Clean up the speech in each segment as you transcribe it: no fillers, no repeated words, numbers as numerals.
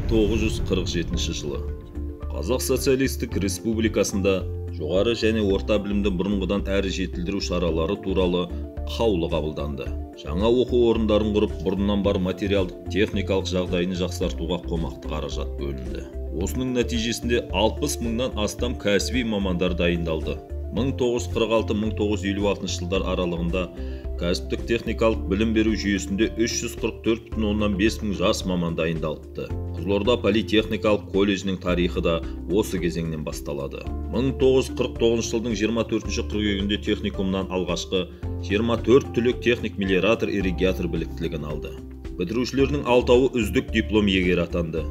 1947 жылы Қазақ Социалистік Республикасында жоғары және орта білімді бұрынғыдан әрі жетілдіру шаралары туралы қаулы қабылданды. Жаңа оқу орындарын құрып, бұрыннан бар материалдық техникалық жағдайын жақсартуға қомақты қаражат бөлінді. Осының нәтижесінде 60 мыңнан астам кәсіби мамандар дайындалды. 1946-1956 жылдар аралығында кәсіптік техникалық білім беру жүйесінде 344,5 мың жас маман дайындалыпты. Қызылорда политехникалық колледжінің тарихы да осы кезеңнен басталады. 1949 жылдың 24 қыркүйегінде техникумнан алғашқы 24 түлек техник-мелиоратор ирригатор біліктілігін алды. Бітірушілердің 6-ауы үздік диплом иегері атанды.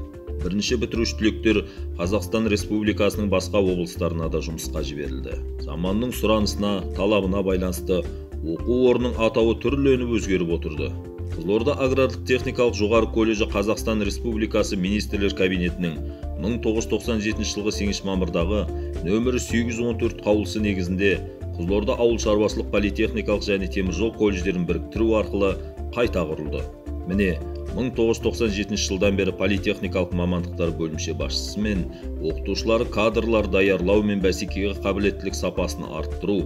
Бірінші бітіруші түлектер Қазақстан Республикасының басқа облыстарына да жұмысқа жіберілді. Заманның сұранысына, талабына байланысты оқу орнының атауы түрленіп өзгеріп отырды. Қызылорда аграрлық техникалық жоғары колледжі Қазақстан Республикасы Министрлер Кабинетінің 1997 жылғы 8 мамырдағы нөмірі 814 қаулысы негізінде Қызылорда ауыл шаруашылық политехникалық және теміржол колледждерін біріктіру арқылы қайта құрылды. Міне, 1997 жылдан бері политехникалық мамандықтар бөлімше басшысы мен оқытушылары кадрлар даярлау мен бәсекеге қабілеттілік сапасын арттыру,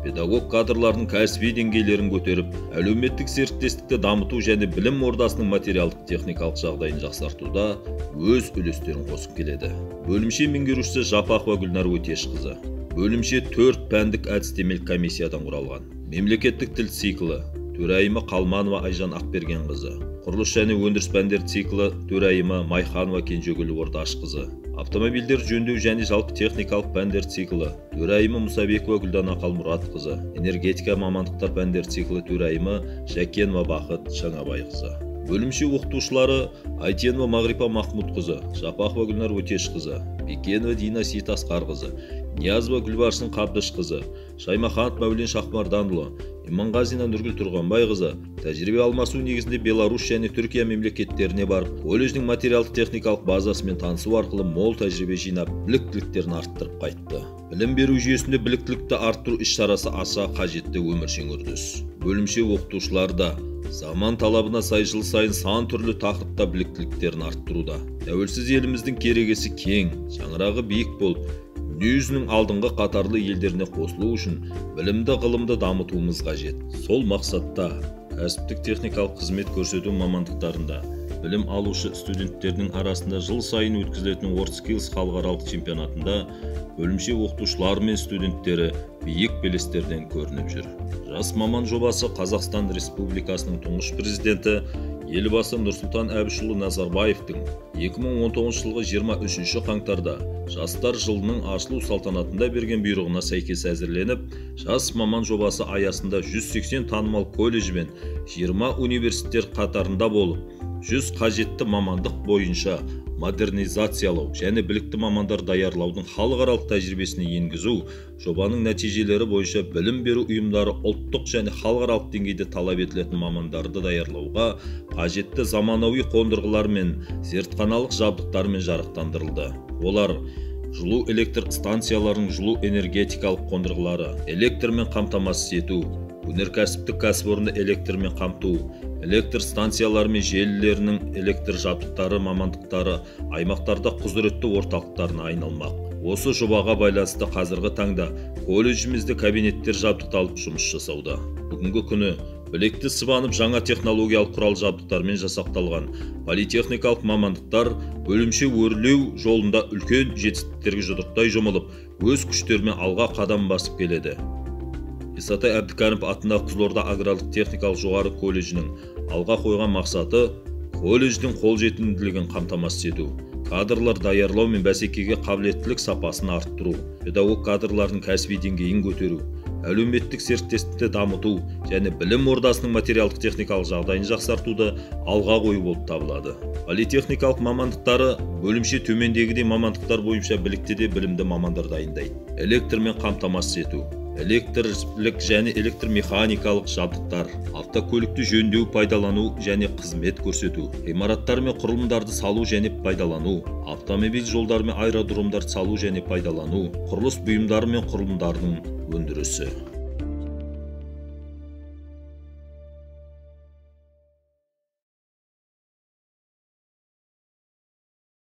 педагог кадрлардың кәсіби деңгейлерін көтеріп, әлеуметтік серіктестікті дамыту және білім ордасының материалдық техникалық жағдайын жақсартуда өз үлестерін қосып келеді. Бөлімше меңгерушісі Жапақова Гүлнар Өтешқызы. Бөлімше 4 пәндік әдістемелік комиссиядан құралған. Мемлекеттік тіл циклі төрайымы Қалманова Айжан Ақбергенқызы. Құрылыс және өндіріс пәндер циклі төрайымы Майханова Кенжегүл Ордашқызы. Автомобильдер жөндеу және жалпы техникалық пәндер циклі төрайымы Мұсабекова Гүлдана Қалмұратқызы. Энергетика мамандықтар пәндер циклі төрайымы Жәкенова Бақыт Жаңабайқызы. Бөлімше оқытушылары Айтенова Мағрипа Махмұтқызы, Жапақова Гүлнар Өтешқызы, Бекенова Дина Сейтасқарқызы, Ниязова Гүлбаршын Қабдышқызы, Шаймаханов Мәулен Шахмарданұлы, Иманғазина Нұргүл Тұрғанбайқызы тәжірибе алмасу негізінде Беларусь және Түркия мемлекеттеріне барып, колледждің материалдық техникалық базасымен танысу арқылы мол тәжірибе жинап, біліктіліктерін арттырып қайтты. Білім беру жүйесінде біліктілікті арттыру іс-шарасы аса қажетті өміршең үрдіс. Бөлімше оқытушылары да заман талабына сай жыл сайын сан түрлі тақырыпта біліктіліктерін арттыруда. Тәуелсіз еліміздің керегесі кең, шаңырағы биік болып, дүниежүзінің алдыңғы қатарлы елдеріне қосылу үшін білімді, ғылымды дамытуымыз қажет. Сол мақсатта кәсіптік техникалық қызмет көрсету мамандықтарында білім алушы студенттердің арасында жыл сайын өткізілетін WorldSkills халықаралық чемпионатында бөлімше оқытушылары мен студенттері биік белестерден көрініп жүр. Жас маман жобасы Қазақстан Республикасының тұңғыш президенті Елбасы Нұрсұлтан Әбішұлы Назарбаевтың 2019 жылғы 23 қаңтарда Жастар жылының ашылу салтанатында берген бұйрығына сәйкес әзірленіп, Жас маман жобасы аясында 180 танымал колледж мен 20 университеттер қатарында болып, 100 қажетті мамандық бойынша модернизациялау және білікті мамандар даярлаудың халықаралық тәжірибесіне енгізу, жобаның нәтижелері бойынша білім беру ұйымдары ұлттық және халықаралық деңгейде талап етілетін мамандарды даярлауға қажетті заманауи қондырғылар мен зертханалық жабдықтармен жарақтандырылды. Олар жылу электр станцияларының жылу энергетикалық қондырғылары, электрмен қамтамасыз ету, өнеркәсіптік кәсіпорынды электрмен қамту, электр станциялары мен желілерінің электр жабдықтары мамандықтары аймақтарда құзыретті орталықтарына айналмақ. Осы жобаға байланысты қазіргі таңда колледжімізде кабинеттер жабдықталып жұмыс жасауда. Бүгінгі күні білекті сыбанып жаңа технологиялық құрал жабдықтармен жасақталған политехникалық мамандықтар бөлімше өрлеу жолында үлкен жетістіктерге жұдырықтай жұмылып, өз күштерімен алға қадам басып келеді. Исатай Әбдікәрімов атындағы Қызылорда аграрлық техникалық жоғары колледжінің алға қойған мақсаты колледждің қолжетімділігін қамтамасыз ету, кадрлар даярлау мен бәсекеге қабілеттілік сапасын арттыру, педагог кадрлардың кәсіби деңгейін көтеру, әлеуметтік серіктестікті дамыту және білім ордасының материалдық техникалық жағдайын жақсартуды алға қою болып табылады. Политехникалық мамандықтары бөлімше төмендегідей мамандықтар бойынша білікті де білімді мамандар дайындайды. Электрмен қамтамасыз ету, электрлік және электромеханикалық жабдықтар, автокөлікті жөндеу, пайдалану және қызмет көрсету, ғимараттар мен құрылымдарды салу және пайдалану, автомобиль жолдары мен аэродромдарды салу және пайдалану, құрылыс бұйымдары мен құрылымдарының өндірісі.